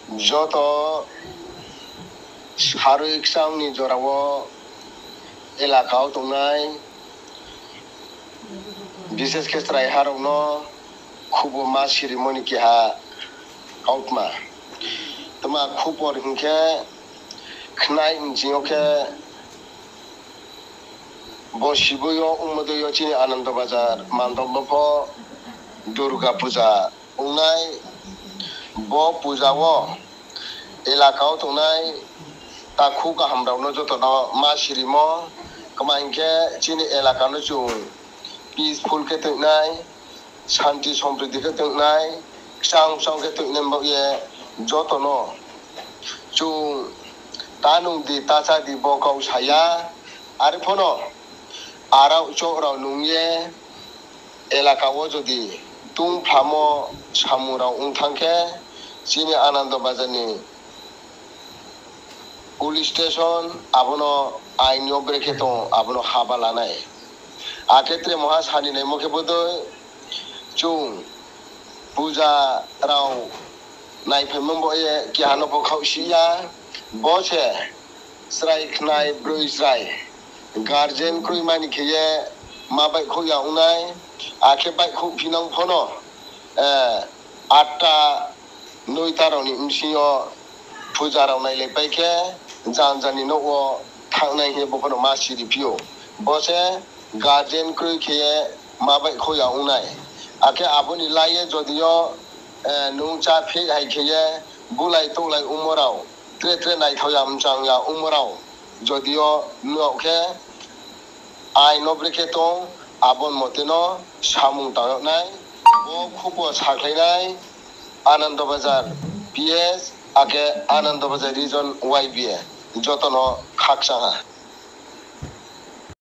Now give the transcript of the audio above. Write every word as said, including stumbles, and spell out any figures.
Joto sarui kchang ni jora wo elaka wo tongnai, bishesh khe chraiha rao no khubo ma sirimo ni keha kautma. Tma khupor hing khe, khnai nching yo khe bo siboi yo ongmo dei yo chini Anando Bazar mandop wo pho Durga Puja ongnai. Bo puja wo elaka wo tongnai takhu kaham rao no joto no ma sirimo. Tma hing khe, chini elaka no chung peaceful khe toingnai, santi sompriti khe toingnai, kchang kchang khe toingnai baoh ye joto no chung ta nung di, ta chá di bo kau sa ya. Are pho no arao choh rao nung ye elaka wo jodi tungphlamo samung rao ong thanng khe, chini Anando Bazar ni police station abo no ain yo brekhe tong, abo no haba la nai. Akhe tre moha sa ni naimo khe bodei chung puja rao naiphaimo baoh ye keha no pho khaohsi ya. Bo se chrai khnai broi chrai guardian kroima ni khe ye ma baihkhouh ya ong nai. Akhe baihkhouh phinang pho no, atta noita rao ni bsing yo puja rao nailaipai khe janja ni nouh wo thanng nai hing ye bo pho no ma siri phi ou. Bo se guardian kroi khe ye ma baihkhouh ya ong nai. Akhe abo ni lai ye jodi yo nung chá pheh hai khe ye bulai touhlai ongmo rao, tre tre naithao ya mchang ya ongmo rao jodi yo nuh khe, ain no brekhe tong, abo ni mote no samung tang yag nai. Bo khubo sakhlai nai Anando Bazar P S akhe Anando Bazar Region Y B A joto no khakchang ha.